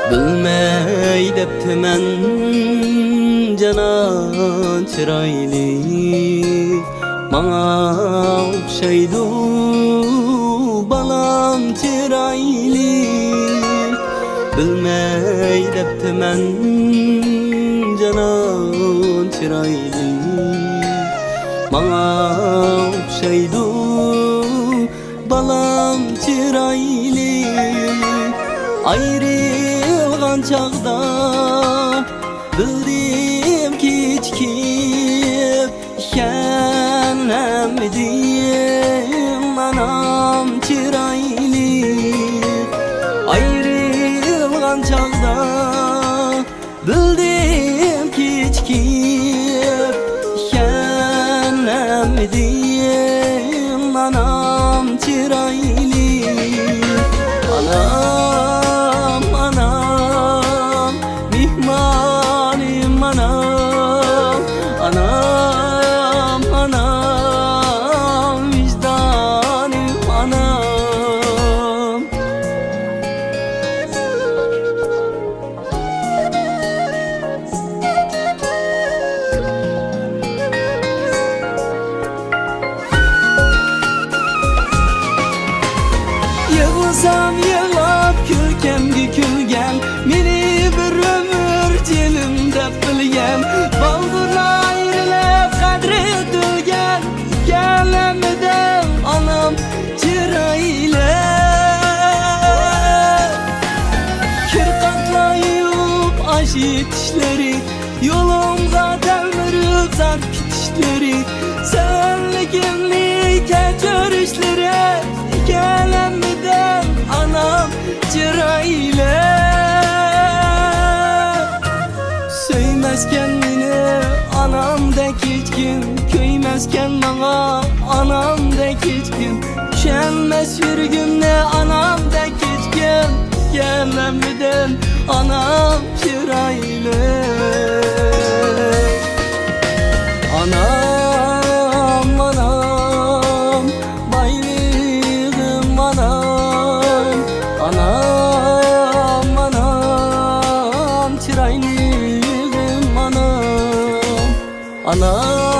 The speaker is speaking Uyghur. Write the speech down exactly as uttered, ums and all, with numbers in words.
بىلمەي دەپتىمەن جانان چىرايلىق، ماڭا ئوخشايدۇ بالام چىرايلىق. بىلمەي دەپتىمەن جانان چىرايلىق، ماڭا ئوخشايدۇ بالام چىرايلىق. ئايرىلغان چاغدا بىلدىم كېچىكىپ، ئىكەنمىدىم ئانام چىرايلىق. ئايرىلغان چاغدا بىلدىم كېچىكىپ، ئىكەنمىدىم ئانام چىرايلىق. ئانام، ئانام، مېھمانىم ئانام. ئانام، ئانام، ۋىجدانىم ئانام. يىغلىسام يىغلاپ، كۈلكەمگە كۈلگەن، مېنى بىر ئۆمۈر جېنىم دەپ بىلگەن، بالدۇرلا ئايرىلىپ قەدرى ئۆتۈلگەن، كېلەلمىدىم ئانام چىرايلىق. كىر قاتلاپ يۇيۇپ ئاش يېتىشلىرى، يولۇمغا تەلمۈرۈپ زار پېتىشلىرى، سەۋەنلىكىمنى كەچۈرۈشلىرى، كېلەلمىدىم ئانام چىرايلىق. سۆيمەسكەن مېنى ئانامدەك ھېچكىم، كۆيمەسكەن ماڭا ئانامدەك ھېچكىم، چۈشەنمەس يۈرىكىمنى ئانامدەك ھېچكىم، كېلەلمىدىم ئانام چىرايلىق. ئانام، ئانام، بايلىقىم ئانام. ئانام، ئانام، چىرايلىقىم ئانام. ئانام.